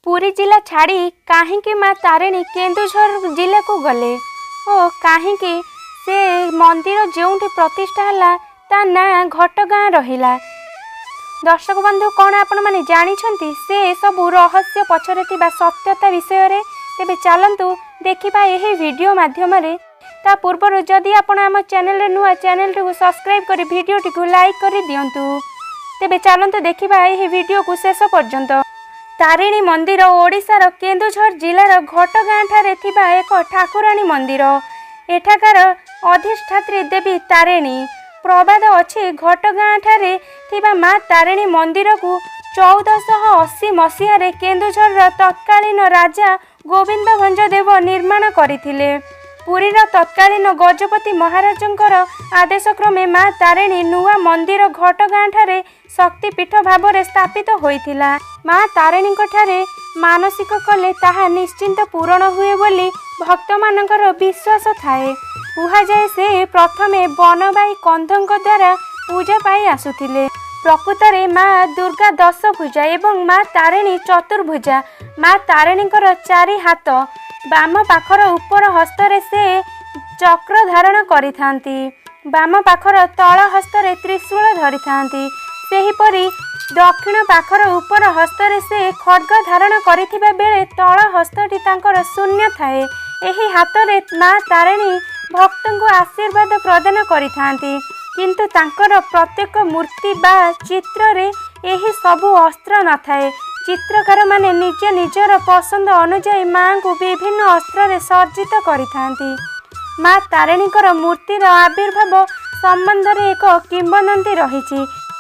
ପୁରୀ ଜିଲ୍ଲା ଛାଡ଼ି କାହିଁକି ମା ତାରିଣୀ କେନ୍ଦୁଝର ଜିଲ୍ଲାକୁ ଗଲେ ଓ କାହିଁକି ସେ ମନ୍ଦିର ଯେଉଁଠି ପ୍ରତିଷ୍ଠା ହେଲା ତା ନାଁ ଘଟଗାଁ ରହିଲା? ଦର୍ଶକ ବନ୍ଧୁ, କ'ଣ ଆପଣମାନେ ଜାଣିଛନ୍ତି ସେ ସବୁ ରହସ୍ୟ ପଛରେ ଥିବା ସତ୍ୟତା ବିଷୟରେ? ତେବେ ଚାଲନ୍ତୁ ଦେଖିବା ଏହି ଭିଡ଼ିଓ ମାଧ୍ୟମରେ। ତା ପୂର୍ବରୁ ଯଦି ଆପଣ ଆମ ଚ୍ୟାନେଲରେ ନୂଆ, ଚ୍ୟାନେଲଟିକୁ ସବସ୍କ୍ରାଇବ୍ କରି ଭିଡ଼ିଓଟିକୁ ଲାଇକ୍ କରି ଦିଅନ୍ତୁ। ତେବେ ଚାଲନ୍ତୁ ଦେଖିବା ଏହି ଭିଡ଼ିଓକୁ ଶେଷ ପର୍ଯ୍ୟନ୍ତ। ତାରିଣୀ ମନ୍ଦିର ଓଡ଼ିଶାର କେନ୍ଦୁଝର ଜିଲ୍ଲାର ଘଟଗାଁଠାରେ ଥିବା ଏକ ଠାକୁରାଣୀ ମନ୍ଦିର। ଏଠାକାର ଅଧିଷ୍ଠାତ୍ରୀ ଦେବୀ ତାରିଣୀ। ପ୍ରବାଦ ଅଛି, ଘଟଗାଁଠାରେ ଥିବା ମା ତାରିଣୀ ମନ୍ଦିରକୁ 1480 ମସିହାରେ କେନ୍ଦୁଝରର ତତ୍କାଳୀନ ରାଜା ଗୋବିନ୍ଦ ଭଞ୍ଜ ଦେବ ନିର୍ମାଣ କରିଥିଲେ। ପୁରୀର ତତ୍କାଳୀନ ଗଜପତି ମହାରାଜଙ୍କର ଆଦେଶକ୍ରମେ ମା ତାରିଣୀ ନୂଆ ମନ୍ଦିର ଘଟଗାଁଠାରେ ଶକ୍ତିପୀଠ ଭାବରେ ସ୍ଥାପିତ ହୋଇଥିଲା। ମା ତାରିଣୀଙ୍କଠାରେ ମାନସିକ କଲେ ତାହା ନିଶ୍ଚିନ୍ତ ପୂରଣ ହୁଏ ବୋଲି ଭକ୍ତମାନଙ୍କର ବିଶ୍ୱାସ ଥାଏ। କୁହାଯାଏ, ସେ ପ୍ରଥମେ ବନବାଇ କନ୍ଧଙ୍କ ଦ୍ୱାରା ପୂଜା ପାଇ ଆସୁଥିଲେ। ପ୍ରକୃତରେ ମା ଦୁର୍ଗା ଦଶଭୁଜା ଏବଂ ମା ତାରିଣୀ ଚତୁର୍ଭୁଜା। ମା ତାରିଣୀଙ୍କର ଚାରି ହାତ। ବାମ ପାଖର ଉପର ହସ୍ତରେ ସେ ଚକ୍ର ଧାରଣ କରିଥାନ୍ତି, ବାମ ପାଖର ତଳ ହସ୍ତରେ ତ୍ରିଶୂଳ ଧରିଥାନ୍ତି। ସେହିପରି ଦକ୍ଷିଣ ପାଖର ଉପର ହସ୍ତରେ ସେ ଖଡ଼୍ଗ ଧାରଣ କରିଥିବା ବେଳେ ତଳ ହସ୍ତଟି ତାଙ୍କର ଶୂନ୍ୟ ଥାଏ। ଏହି ହାତରେ ମା ତାରିଣୀ ଭକ୍ତଙ୍କୁ ଆଶୀର୍ବାଦ ପ୍ରଦାନ କରିଥାନ୍ତି। କିନ୍ତୁ ତାଙ୍କର ପ୍ରତ୍ୟେକ ମୂର୍ତ୍ତି ବା ଚିତ୍ରରେ ଏହି ସବୁ ଅସ୍ତ୍ର ନଥାଏ। ଚିତ୍ରକାରମାନେ ନିଜ ନିଜର ପସନ୍ଦ ଅନୁଯାୟୀ ମାଙ୍କୁ ବିଭିନ୍ନ ଅସ୍ତ୍ରରେ ସଜ୍ଜିତ କରିଥାନ୍ତି। ମା ତାରିଣୀଙ୍କର ମୂର୍ତ୍ତିର ଆବିର୍ଭାବ ସମ୍ବନ୍ଧରେ ଏକ କିମ୍ବଦନ୍ତୀ ରହିଛି।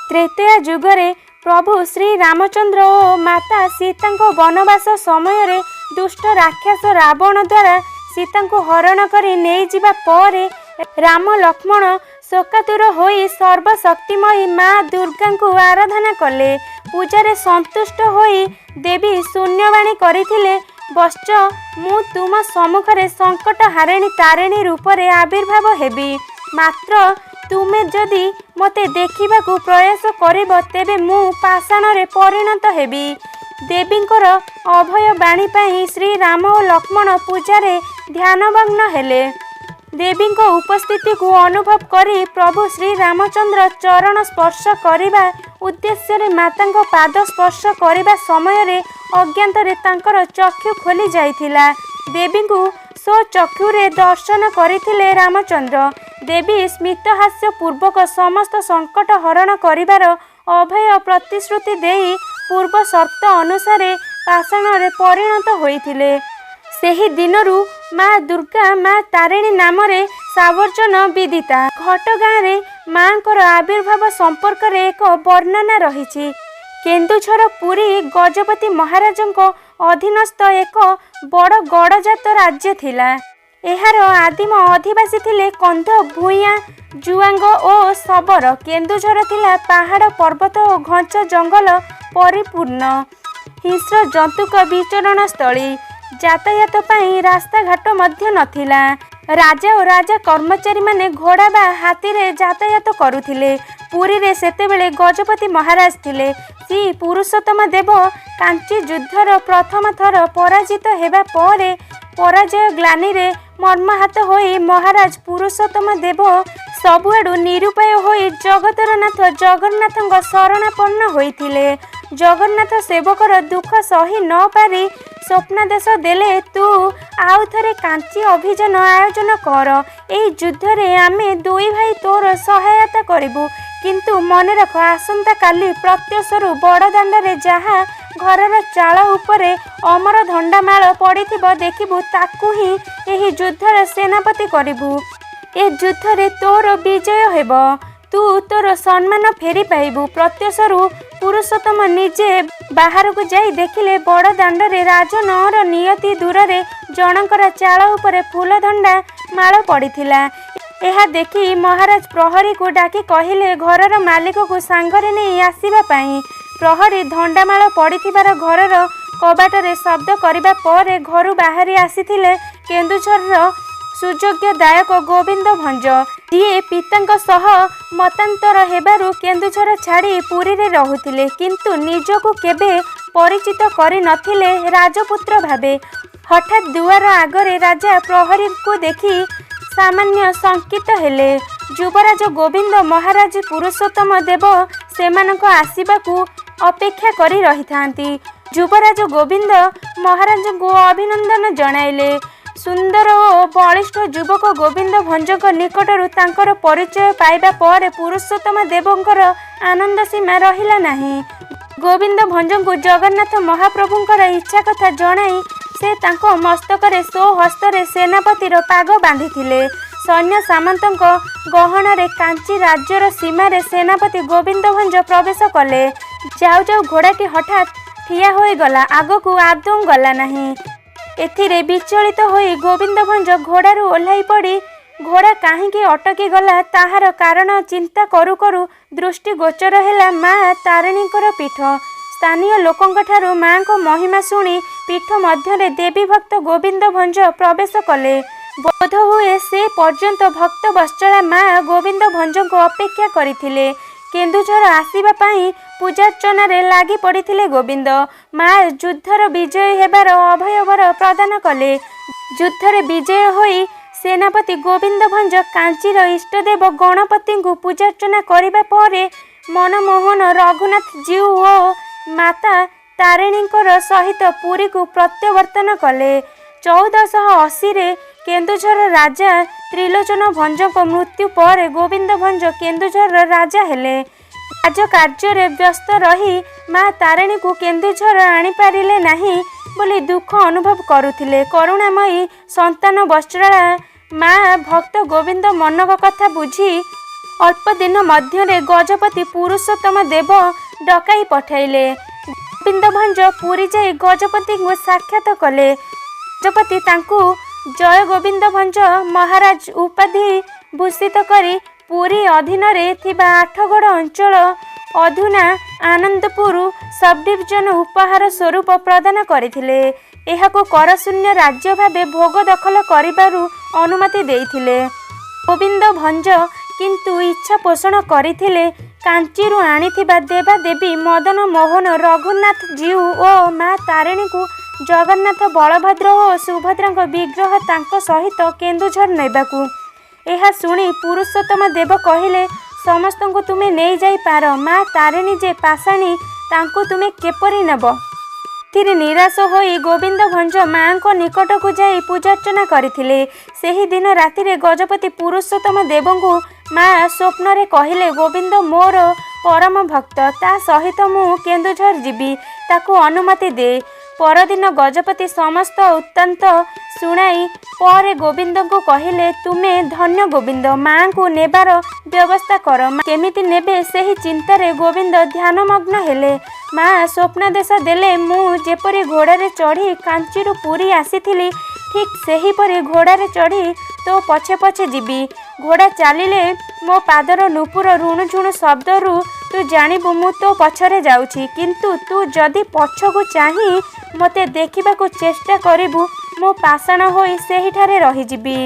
ତ୍ରେତୟା ଯୁଗରେ ପ୍ରଭୁ ଶ୍ରୀରାମଚନ୍ଦ୍ର ଓ ମାତା ସୀତାଙ୍କ ବନବାସ ସମୟରେ ଦୁଷ୍ଟ ରାକ୍ଷସ ରାବଣ ଦ୍ୱାରା ସୀତାଙ୍କୁ ହରଣ କରି ନେଇଯିବା ପରେ ରାମ ଲକ୍ଷ୍ମଣ ଶୋକାତୁର ହୋଇ ସର୍ବଶକ୍ତିମୟୀ ମା ଦୁର୍ଗାଙ୍କୁ ଆରାଧନା କଲେ। ପୂଜାରେ ସନ୍ତୁଷ୍ଟ ହୋଇ ଦେବୀ ଶୂନ୍ୟବାଣୀ କରିଥିଲେ, "ବତ୍ସ, ମୁଁ ତୁମ ସମ୍ମୁଖରେ ସଙ୍କଟ ହାରିଣୀ ତାରିଣୀ ରୂପରେ ଆବିର୍ଭାବ ହେବି। ମାତ୍ର ତୁମେ ଯଦି ମୋତେ ଦେଖିବାକୁ ପ୍ରୟାସ କରିବ, ତେବେ ମୁଁ ପାଷାଣରେ ପରିଣତ ହେବି।" ଦେବୀଙ୍କର ଅଭୟ ବାଣୀ ପାଇଁ ଶ୍ରୀରାମ ଓ ଲକ୍ଷ୍ମଣ ପୂଜାରେ ଧ୍ୟାନମଗ୍ନ ହେଲେ। ଦେବୀଙ୍କ ଉପସ୍ଥିତିକୁ ଅନୁଭବ କରି ପ୍ରଭୁ ଶ୍ରୀରାମଚନ୍ଦ୍ର ଚରଣ ସ୍ପର୍ଶ କରିବା ଉଦ୍ଦେଶ୍ୟରେ ମାତାଙ୍କ ପାଦ ସ୍ପର୍ଶ କରିବା ସମୟରେ ଅଜ୍ଞାତରେ ତାଙ୍କର ଚକ୍ଷୁ ଖୋଲି ଯାଇଥିଲା। ଦେବୀଙ୍କୁ ସ୍ୱଚକ୍ଷୁରେ ଦର୍ଶନ କରିଥିଲେ ରାମଚନ୍ଦ୍ର। ଦେବୀ ସ୍ମିତହାସ୍ୟ ପୂର୍ବକ ସମସ୍ତ ସଙ୍କଟ ହରଣ କରିବାର ଅଭୟ ପ୍ରତିଶ୍ରୁତି ଦେଇ ପୂର୍ବ ସର୍ତ୍ତ ଅନୁସାରେ ପାଷାଣରେ ପରିଣତ ହୋଇଥିଲେ। ସେହି ଦିନରୁ ମା ଦୁର୍ଗା ମା ତାରିଣୀ ନାମରେ ସାର୍ବଜନ ବିଦିତା। ଘଟଗାଁରେ ମାଙ୍କର ଆବିର୍ଭାବ ସମ୍ପର୍କରେ ଏକ ବର୍ଣ୍ଣନା ରହିଛି। କେନ୍ଦୁଝର ପୁରୀ ଗଜପତି ମହାରାଜଙ୍କ ଅଧୀନସ୍ଥ ଏକ ବଡ଼ ଗଡ଼ଜାତ ରାଜ୍ୟ ଥିଲା। ଏହାର ଆଦିମ ଅଧିବାସୀ ଥିଲେ କନ୍ଧ, ଭୂୟାଁ, ଜୁଆଙ୍ଗ ଓ ଶବର। କେନ୍ଦୁଝର ଥିଲା ପାହାଡ଼, ପର୍ବତ ଓ ଘଞ୍ଚ ଜଙ୍ଗଲ ପରିପୂର୍ଣ୍ଣ ହିଂସ୍ର ଜନ୍ତୁଙ୍କ ବିଚରଣସ୍ଥଳୀ। ଯାତାୟାତ ପାଇଁ ରାସ୍ତାଘାଟ ମଧ୍ୟ ନଥିଲା। ରାଜା ଓ ରାଜା କର୍ମଚାରୀମାନେ ଘୋଡ଼ା ବା ହାତୀରେ ଯାତାୟାତ କରୁଥିଲେ। ପୁରୀରେ ସେତେବେଳେ ଗଜପତି ମହାରାଜ ଥିଲେ ଶ୍ରୀ ପୁରୁଷୋତ୍ତମ ଦେବ। କାଞ୍ଚି ଯୁଦ୍ଧର ପ୍ରଥମ ଥର ପରାଜିତ ହେବା ପରେ ପରାଜୟ ଗ୍ଲାନିରେ ମର୍ମାହତ ହୋଇ ମହାରାଜ ପୁରୁଷୋତ୍ତମ ଦେବ ସବୁଆଡ଼ୁ ନିରୁପାୟ ହୋଇ ଜଗତର ନାଥ ଜଗନ୍ନାଥଙ୍କ ଶରଣାପନ୍ନ ହୋଇଥିଲେ। ଜଗନ୍ନାଥ ସେବକର ଦୁଃଖ ସହି ନ ପାରି ସ୍ୱପ୍ନାଦେଶ ଦେଲେ, "ତୁ ଆଉ ଥରେ କାଞ୍ଚି ଅଭିଯାନ ଆୟୋଜନ କର। ଏହି ଯୁଦ୍ଧରେ ଆମେ ଦୁଇ ଭାଇ ତୋର ସହାୟତା କରିବୁ। କିନ୍ତୁ ମନେ ରଖ, ଆସନ୍ତାକାଲି ପ୍ରତ୍ୟୁଷରୁ ବଡ଼ଦାଣ୍ଡରେ ଯାହା ଘରର ଚାଳ ଉପରେ ଅମର ଧଣ୍ଡାମାଳ ପଡ଼ିଥିବ ଦେଖିବୁ, ତାକୁ ହିଁ ଏହି ଯୁଦ୍ଧର ସେନାପତି କରିବୁ। ଏ ଯୁଦ୍ଧରେ ତୋର ବିଜୟ ହେବ। ତୁ ତୋର ସମ୍ମାନ ଫେରି ପାଇବୁ।" ପ୍ରତ୍ୟୁଷରୁ ପୁରୁଷୋତ୍ତମ ନିଜେ ବାହାରକୁ ଯାଇ ଦେଖିଲେ, ବଡ଼ଦାଣ୍ଡରେ ରାଜନଅର ନିୟତି ଦୂରରେ ଜଣଙ୍କର ଚାଳ ଉପରେ ଫୁଲଧଣ୍ଡା ମାଳ ପଡ଼ିଥିଲା। ଏହା ଦେଖି ମହାରାଜ ପ୍ରହରୀକୁ ଡାକି କହିଲେ ଘରର ମାଲିକକୁ ସାଙ୍ଗରେ ନେଇ ଆସିବା ପାଇଁ। ପ୍ରହରୀ ଧଣ୍ଡାମାଳ ପଡ଼ିଥିବାର ଘରର କବାଟରେ ଶବ୍ଦ କରିବା ପରେ ଘରୁ ବାହାରି ଆସିଥିଲେ କେନ୍ଦୁଝରର ସୁଯୋଗ୍ୟ ଦାୟକ ଗୋବିନ୍ଦ ଭଞ୍ଜ, ଯିଏ ପିତାଙ୍କ ସହ ମତାନ୍ତର ହେବାରୁ କେନ୍ଦୁଝର ଛାଡ଼ି ପୁରୀରେ ରହୁଥିଲେ, କିନ୍ତୁ ନିଜକୁ କେବେ ପରିଚିତ କରି ନଥିଲେ ରାଜପୁତ୍ର ଭାବେ। ହଠାତ୍ ଦୁଆର ଆଗରେ ରାଜା ପ୍ରହରୀଙ୍କୁ ଦେଖି ସାମାନ୍ୟ ଶଙ୍କିତ ହେଲେ। ଯୁବରାଜ ଗୋବିନ୍ଦ, ମହାରାଜ ପୁରୁଷୋତ୍ତମ ଦେବ ସେମାନଙ୍କ ଆସିବାକୁ ଅପେକ୍ଷା କରି ରହିଥାନ୍ତି। ଯୁବରାଜ ଗୋବିନ୍ଦ ମହାରାଜଙ୍କୁ ଅଭିନନ୍ଦନ ଜଣାଇଲେ। ସୁନ୍ଦର ଓ ବଳିଷ୍ଠ ଯୁବକ ଗୋବିନ୍ଦ ଭଞ୍ଜଙ୍କ ନିକଟରୁ ତାଙ୍କର ପରିଚୟ ପାଇବା ପରେ ପୁରୁଷୋତ୍ତମ ଦେବଙ୍କର ଆନନ୍ଦ ସୀମା ରହିଲା ନାହିଁ। ଗୋବିନ୍ଦ ଭଞ୍ଜଙ୍କୁ ଜଗନ୍ନାଥ ମହାପ୍ରଭୁଙ୍କର ଇଚ୍ଛା କଥା ଜଣାଇ ସେ ତାଙ୍କ ମସ୍ତକରେ ସ୍ୱହସ୍ତରେ ସେନାପତିର ପାଗ ବାନ୍ଧିଥିଲେ। ସୈନ୍ୟ ସାମନ୍ତଙ୍କ ଗହଣରେ କାଞ୍ଚି ରାଜ୍ୟର ସୀମାରେ ସେନାପତି ଗୋବିନ୍ଦ ଭଞ୍ଜ ପ୍ରବେଶ କଲେ। ଯାଉ ଯାଉ ଘୋଡ଼ାଟି ହଠାତ୍ ଠିଆ ହୋଇଗଲା, ଆଗକୁ ଆଦୌ ଗଲା ନାହିଁ। ଏଥିରେ ବିଚଳିତ ହୋଇ ଗୋବିନ୍ଦ ଭଞ୍ଜ ଘୋଡ଼ାରୁ ଓହ୍ଲାଇ ପଡ଼ି ଘୋଡ଼ା କାହିଁକି ଅଟକି ଗଲା ତାହାର କାରଣ ଚିନ୍ତା କରୁ କରୁ ଦୃଷ୍ଟିଗୋଚର ହେଲା ମା ତାରିଣୀଙ୍କର ପୀଠ। ସ୍ଥାନୀୟ ଲୋକଙ୍କଠାରୁ ମାଙ୍କ ମହିମା ଶୁଣି ପୀଠ ମଧ୍ୟରେ ଦେବୀ ଭକ୍ତ ଗୋବିନ୍ଦ ଭଞ୍ଜ ପ୍ରବେଶ କଲେ। ବୋଧହୁଏ ସେ ପର୍ଯ୍ୟନ୍ତ ଭକ୍ତ ବତ୍ସଳା ମା ଗୋବିନ୍ଦ ଭଞ୍ଜଙ୍କୁ ଅପେକ୍ଷା କରିଥିଲେ। କେନ୍ଦୁଝର ଆସିବା ପାଇଁ ପୂଜାର୍ଚ୍ଚନାରେ ଲାଗି ପଡ଼ିଥିଲେ ଗୋବିନ୍ଦ। ମା ଯୁଦ୍ଧର ବିଜୟୀ ହେବାର ଅଭୟବର ପ୍ରଦାନ କଲେ। ଯୁଦ୍ଧରେ ବିଜୟ ହୋଇ ସେନାପତି ଗୋବିନ୍ଦ ଭଞ୍ଜ କାଞ୍ଚିର ଇଷ୍ଟଦେବ ଗଣପତିଙ୍କୁ ପୂଜାର୍ଚ୍ଚନା କରିବା ପରେ ମନମୋହନ ରଘୁନାଥ ଜୀଉ ଓ ମାତା ତାରିଣୀଙ୍କର ସହିତ ପୁରୀକୁ ପ୍ରତ୍ୟାବର୍ତ୍ତନ କଲେ। 1480ରେ କେନ୍ଦୁଝର ରାଜା ତ୍ରିଲୋଚନ ଭଞ୍ଜଙ୍କ ମୃତ୍ୟୁ ପରେ ଗୋବିନ୍ଦ ଭଞ୍ଜ କେନ୍ଦୁଝରର ରାଜା ହେଲେ। ରାଜକାର୍ଯ୍ୟରେ ବ୍ୟସ୍ତ ରହି ମା ତାରିଣୀଙ୍କୁ କେନ୍ଦୁଝର ଆଣିପାରିଲେ ନାହିଁ ବୋଲି ଦୁଃଖ ଅନୁଭବ କରୁଥିଲେ। କରୁଣାମୟୀ ସନ୍ତାନ ବତ୍ସଳା ମା ଭକ୍ତ ଗୋବିନ୍ଦ ମନକ କଥା ବୁଝି ଅଳ୍ପ ଦିନ ମଧ୍ୟରେ ଗଜପତି ପୁରୁଷୋତ୍ତମ ଦେବ ଡକାଇ ପଠାଇଲେ। ଗୋବିନ୍ଦ ଭଞ୍ଜ ପୁରୀ ଯାଇ ଗଜପତିଙ୍କୁ ସାକ୍ଷାତ କଲେ। ଗଜପତି ତାଙ୍କୁ ଜୟ ଗୋବିନ୍ଦ ଭଞ୍ଜ ମହାରାଜ ଉପାଧି ଭୂଷିତ କରି ପୁରୀ ଅଧୀନରେ ଥିବା ଆଠଗଡ଼ ଅଞ୍ଚଳ, ଅଧୁନା ଆନନ୍ଦପୁର ସବଡିଭିଜନ, ଉପହାର ସ୍ୱରୂପ ପ୍ରଦାନ କରିଥିଲେ। ଏହାକୁ କରଶୂନ୍ୟ ରାଜ୍ୟ ଭାବେ ଭୋଗ ଦଖଲ କରିବାରୁ ଅନୁମତି ଦେଇଥିଲେ। ଗୋବିନ୍ଦ ଭଞ୍ଜ କିନ୍ତୁ ଇଚ୍ଛା ପୋଷଣ କରିଥିଲେ କାଞ୍ଚିରୁ ଆଣିଥିବା ଦେବାଦେବୀ ମଦନ ମୋହନ, ରଘୁନାଥ ଜୀଉ ଓ ମା ତାରିଣୀଙ୍କୁ, ଜଗନ୍ନାଥ, ବଳଭଦ୍ର ଓ ସୁଭଦ୍ରାଙ୍କ ବିଗ୍ରହ ତାଙ୍କ ସହିତ କେନ୍ଦୁଝର ନେବାକୁ। ଏହା ଶୁଣି ପୁରୁଷୋତ୍ତମ ଦେବ କହିଲେ, ସମସ୍ତଙ୍କୁ ତୁମେ ନେଇଯାଇପାର, ମା ତାରିଣୀ ଯେ ପାଷାଣୀ, ତାଙ୍କୁ ତୁମେ କିପରି ନେବ? ଏଥିରେ ନିରାଶ ହୋଇ ଗୋବିନ୍ଦ ଭଞ୍ଜ ମାଙ୍କ ନିକଟକୁ ଯାଇ ପୂଜାର୍ଚ୍ଚନା କରିଥିଲେ। ସେହିଦିନ ରାତିରେ ଗଜପତି ପୁରୁଷୋତ୍ତମ ଦେବଙ୍କୁ ମା ସ୍ୱପ୍ନରେ କହିଲେ, ଗୋବିନ୍ଦ ମୋର ପରମ ଭକ୍ତ, ତା ସହିତ ମୁଁ କେନ୍ଦୁଝର ଯିବି, ତାକୁ ଅନୁମତି ଦେ। ପରଦିନ ଗଜପତି ସମସ୍ତ ବୃତ୍ତାନ୍ତ ଶୁଣାଇ ପରେ ଗୋବିନ୍ଦଙ୍କୁ କହିଲେ, ତୁମେ ଧନ୍ୟ ଗୋବିନ୍ଦ, ମାଙ୍କୁ ନେବାର ବ୍ୟବସ୍ଥା କର। କେମିତି ନେବେ ସେହି ଚିନ୍ତାରେ ଗୋବିନ୍ଦ ଧ୍ୟାନମଗ୍ନ ହେଲେ। ମା ସ୍ୱପ୍ନାଦେଶ ଦେଲେ, ମୁଁ ଯେପରି ଘୋଡ଼ାରେ ଚଢ଼ି କାଞ୍ଚିରୁ ପୁରୀ ଆସିଥିଲି, ଠିକ୍ ସେହିପରି ଘୋଡ଼ାରେ ଚଢ଼ି ତୋ ପଛେ ପଛେ ଯିବି। ଘୋଡ଼ା ଚାଲିଲେ ମୋ ପାଦର ନୂପୁର ରୁଣୁଝୁଣୁ ଶବ୍ଦରୁ ତୁ ଜାଣିବୁ ମୁଁ ତୋ ପଛରେ ଯାଉଛି। କିନ୍ତୁ ତୁ ଯଦି ପଛକୁ ଚାହିଁ ମୋତେ ଦେଖିବାକୁ ଚେଷ୍ଟା କରିବୁ, ମୁଁ ପାଷାଣ ହୋଇ ସେହିଠାରେ ରହିଯିବି।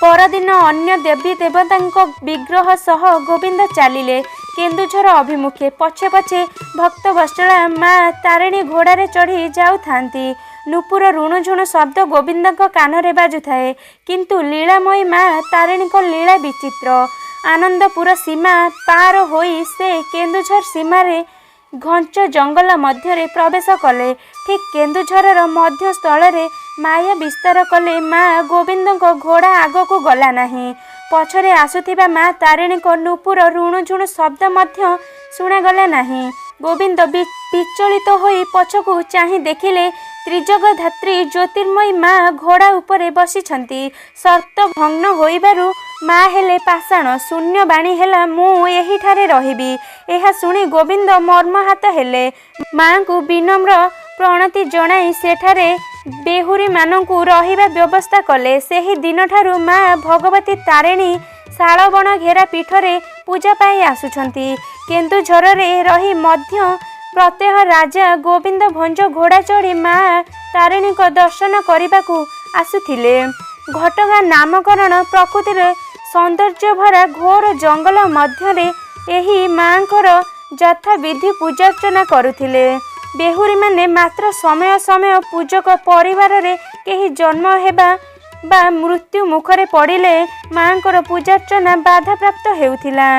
ପରଦିନ ଅନ୍ୟ ଦେବୀ ଦେବତାଙ୍କ ବିଗ୍ରହ ସହ ଗୋବିନ୍ଦ ଚାଲିଲେ କେନ୍ଦୁଝର ଅଭିମୁଖେ। ପଛେ ପଛେ ଭକ୍ତ ବତ୍ସଳା ମା ତାରିଣୀ ଘୋଡ଼ାରେ ଚଢ଼ି ଯାଉଥାନ୍ତି। ନୂପୁର ରୁଣୁଝୁଣୁ ଶବ୍ଦ ଗୋବିନ୍ଦଙ୍କ କାନରେ ବାଜୁଥାଏ। କିନ୍ତୁ ଲୀଳାମୟୀ ମା ତାରିଣୀଙ୍କ ଲୀଳା ବିଚିତ୍ର। ଆନନ୍ଦପୁର ସୀମା ପାର ହୋଇ ସେ କେନ୍ଦୁଝର ସୀମାରେ ଘଞ୍ଚ ଜଙ୍ଗଲ ମଧ୍ୟରେ ପ୍ରବେଶ କଲେ। ଠିକ୍ କେନ୍ଦୁଝରର ମଧ୍ୟସ୍ଥଳରେ ମାୟା ବିସ୍ତାର କଲେ ମା। ଗୋବିନ୍ଦଙ୍କ ଘୋଡ଼ା ଆଗକୁ ଗଲା ନାହିଁ। ପଛରେ ଆସୁଥିବା ମା ତାରିଣୀଙ୍କ ନୂପୁର ରୁଣୁଝୁଣୁ ଶବ୍ଦ ମଧ୍ୟ ଶୁଣାଗଲା ନାହିଁ। ଗୋବିନ୍ଦ ବିଚଳିତ ହୋଇ ପଛକୁ ଚାହିଁ ଦେଖିଲେ ତ୍ରିଜଗଦ୍ଧାତ୍ରୀ ଜ୍ୟୋତିର୍ମୟୀ ମା ଘୋଡ଼ା ଉପରେ ବସିଛନ୍ତି। ସର୍ତ୍ତ ଭଗ୍ନ ହୋଇବାରୁ ମା ହେଲେ ପାଷାଣ। ଶୂନ୍ୟ ବାଣୀ ହେଲା, ମୁଁ ଏହିଠାରେ ରହିବି। ଏହା ଶୁଣି ଗୋବିନ୍ଦ ମର୍ମାହତ ହେଲେ। ମାଙ୍କୁ ବିନମ୍ର ପ୍ରଣତି ଜଣାଇ ସେଠାରେ ବେହୁରୀମାନଙ୍କୁ ରହିବା ବ୍ୟବସ୍ଥା କଲେ। ସେହି ଦିନଠାରୁ ମା ଭଗବତୀ ତାରିଣୀ ଶାଳବଣ ଘେରା ପୀଠରେ ପୂଜା ପାଇ ଆସୁଛନ୍ତି। କେନ୍ଦୁଝରରେ ରହି ମଧ୍ୟ ପ୍ରତ୍ୟହ ରାଜା ଗୋବିନ୍ଦ ଭଞ୍ଜ ଘୋଡ଼ା ଚଢ଼ି ମା ତାରିଣୀଙ୍କ ଦର୍ଶନ କରିବାକୁ ଆସୁଥିଲେ। ଘଟଗାଁ ନାମକରଣ ପ୍ରକୃତିର ସୌନ୍ଦର୍ଯ୍ୟଭରା ଘୋର ଜଙ୍ଗଲ ମଧ୍ୟରେ ଏହି ମାଙ୍କର ଯଥାବିଧି ପୂଜାର୍ଚ୍ଚନା କରୁଥିଲେ। ବେହୁରୀମାନେ ମାତ୍ର ସମୟ ସମୟ ପୂଜକ ପରିବାରରେ କେହି ଜନ୍ମ ହେବା ବା ମୃତ୍ୟୁ ମୁଖରେ ପଡ଼ିଲେ ମାଆଙ୍କର ପୂଜାର୍ଚ୍ଚନା ବାଧାପ୍ରାପ୍ତ ହେଉଥିଲା।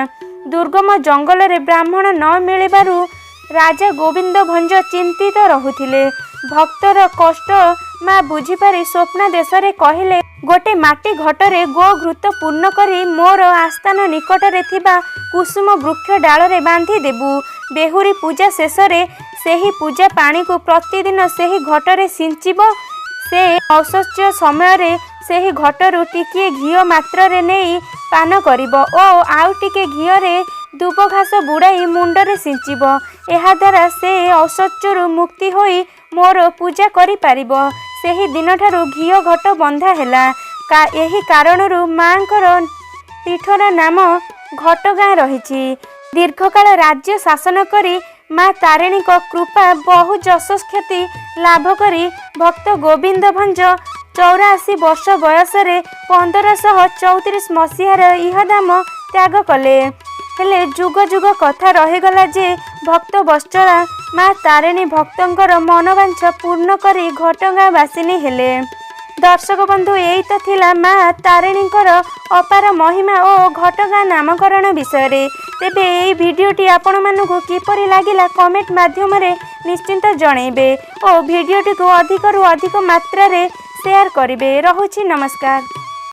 ଦୁର୍ଗମ ଜଙ୍ଗଲରେ ବ୍ରାହ୍ମଣ ନ ମିଳିବାରୁ ରାଜା ଗୋବିନ୍ଦ ଭଞ୍ଜ ଚିନ୍ତିତ ରହୁଥିଲେ। ଭକ୍ତର କଷ୍ଟ ମା ବୁଝିପାରି ସ୍ୱପ୍ନାଦେଶରେ କହିଲେ, ଗୋଟେ ମାଟି ଘଟରେ ଗୋଘୃତ ପୂର୍ଣ୍ଣ କରି ମୋର ଆସ୍ଥାନ ନିକଟରେ ଥିବା କୁସୁମ ବୃକ୍ଷ ଡାଳରେ ବାନ୍ଧି ଦେବୁ। ବେହୁରୀ ପୂଜା ଶେଷରେ ସେହି ପୂଜା ପାଣିକୁ ପ୍ରତିଦିନ ସେହି ଘଟରେ ସିଞ୍ଚିବ। ସେ ଅଶୌଚ ସମୟରେ ସେହି ଘଟରୁ ଟିକିଏ ଘିଅ ମାତ୍ରରେ ନେଇ ପାନ କରିବ ଓ ଆଉ ଟିକେ ଘିଅରେ ଦୁବଘାସ ବୁଡ଼ାଇ ମୁଣ୍ଡରେ ସିଞ୍ଚିବ। ଏହାଦ୍ୱାରା ସେ ଅଶୌଚରୁ ମୁକ୍ତି ହୋଇ ମୋର ପୂଜା କରିପାରିବ। ସେହି ଦିନଠାରୁ ଘିଅ ଘଟ ବନ୍ଧା ହେଲା। ଏହି କାରଣରୁ ମାଆଙ୍କର ପୀଠର ନାମ ଘଟଗାଁ ରହିଛି। ଦୀର୍ଘକାଳ ରାଜ୍ୟ ଶାସନ କରି ମା ତାରିଣୀଙ୍କ କୃପା ବହୁ ଯଶସ୍ଖ୍ୟାତି ଲାଭ କରି ଭକ୍ତ ଗୋବିନ୍ଦ ଭଞ୍ଜ 84 ବର୍ଷ ବୟସରେ 1534 ମସିହାରେ ଇହଧାମ ତ୍ୟାଗ କଲେ। ହେଲେ ଯୁଗ ଯୁଗ କଥା ରହିଗଲା ଯେ ଭକ୍ତ ବତ୍ସଳା ମା ତାରିଣୀ ଭକ୍ତଙ୍କର ମନୋବାଞ୍ଛା ପୂର୍ଣ୍ଣ କରି ଘଟଗାଁ ବାସିନୀ ହେଲେ। ଦର୍ଶକ ବନ୍ଧୁ, ଏଇ ତ ଥିଲା ମା ତାରିଣୀଙ୍କର ଅପାର ମହିମା ଓ ଘଟଗାଁ ନାମକରଣ ବିଷୟରେ। ତେବେ ଏଇ ଭିଡ଼ିଓଟି ଆପଣମାନଙ୍କୁ କିପରି ଲାଗିଲା, କମେଣ୍ଟ ମାଧ୍ୟମରେ ନିଶ୍ଚିନ୍ତ ଜଣାଇବେ ଓ ଭିଡ଼ିଓଟିକୁ ଅଧିକରୁ ଅଧିକ ମାତ୍ରାରେ ସେୟାର କରିବେ। ରହୁଛି, ନମସ୍କାର।